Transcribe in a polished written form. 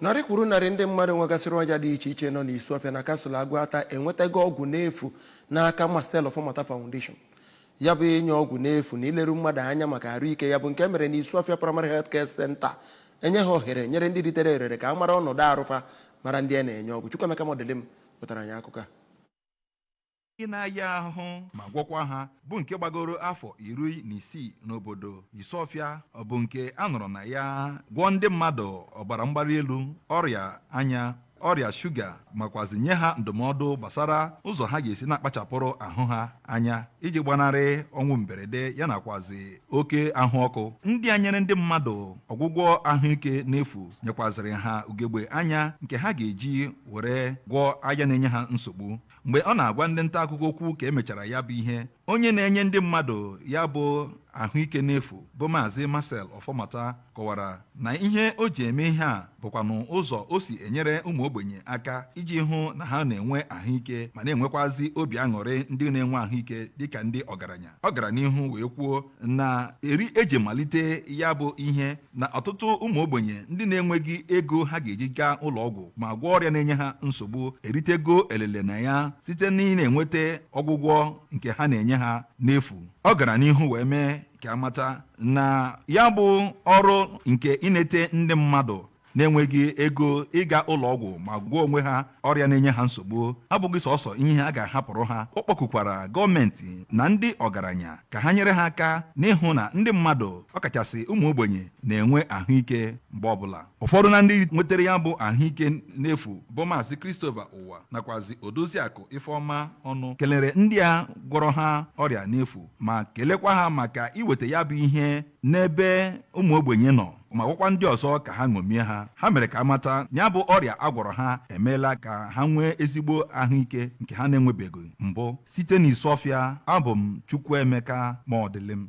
Narị kwuru narị ndị mmadụ nwegasịrị ọrịa dị iche iche nọ n'Isuọfịa na kansụl Agụata enwetago ọgwụ n'efu n'aka Marcel Ọfọmata Foundation. Ya bụ inye ọgwụ n'efu na ileru mmadụ anya maka ahụike ya bụ nke mere na Isuọfịa Primary Health Care Center enye ha ohere nyere ndị ritere erere ka a mara ọnọdụ arụfa, mara ndị a na-enye ọgwụ. Chukwuemeka Modilim wetara anyị akụkọ a. Ndị na-aya ahụ ma gwọkwa ha bụ nke gbagoro afọ 16 n'obodo Isuọfịa, ọ bụ nke a nọrọ na ya gwọọ ndị mmadụ ọbara mgbali elu, ọrịa anya, ọrịa shuga, makwazi nye ha ndụmọdụ gbasara ụzọ ha ga-esi na-akpachapụrụ ahụ ha anya iji gbanarị ọnwụ mberede ya nakwazi oke ahụ ọkụ. Ndị a nyere ndị mmadụ ọgwụgwọ ahụike n'efu nyekwazịrị ha ugegbe anya nke ha ga-eji were gwọọ anya na-enye ha nsogbu. Mgbe ọ na-agwa ndị nta akụkọ okwu ka emechara ya bụ ihe, onye na-enye ndị mmadụ ya bụ ahụike n'efu bụ Maazị Marcel Ọfọmata kọwara na ihe o ji eme ihe a bụkwanụ ụzọ o si enyere ụmụ ogbenye aka iji hụ na ha na-enwe ahụike ma na-enwekwazi obi aṅụrị ndị na-enwe ahụike dịka ndị ọgaranya. Ọ gara n'ihu wee kwuo na eri eji malite ya bụ ihe na ọtụtụ ụmụ ogbenye ndị na-enweghị ego ha ga-eji gaa ụlọ ọgwụ ma gwọọ ọrịa na-enye ha nsogbu eritego elele na ya site na ị na-enweta ọgwụgwọ nke ha na-enye ha n'efu. Ọ gara n'ihu wee mee ka amata na ya bụ ọrụ nke inete ndị mmadụ na-enweghị ego ịga ụlọ ọgwụ ma gwọọ onwe ha ọrịa na-enye ha nsogbu abụghị sọsọ ihe a ga-ahapụrụ ha. Ọ kpọkukwara gọọmenti na ndị ọgaranya ka ha nyere ha aka n'ịhụ na ndị mmadụ, ọkachasị ụmụ ogbenye, na-enwe ahụike mgbe ọbụla. Ụfọdụ na ndị nwetara ya bụ ahụike n'efu bụ Maazị Christopher Ụwa nakwazi Odoziakụ Ifeọma Ọnụ kelere ndị a gwọrọ ha ọrịa n'efu ma kelekwa ha maka iweta ya bụ ihe n'ebe ụmụ ogbenye nọ ma gwakwa ndị ọzọ ka ha ṅomie ha. Ha mere ka amata ya bụ ọrịa a gwọrọ ha emeela ka ha nwee ezigbo ahụike nke ha na-enwebeghị mbụ. Site n'Isuọfịa, abụ m Chukwuemeka Modilim.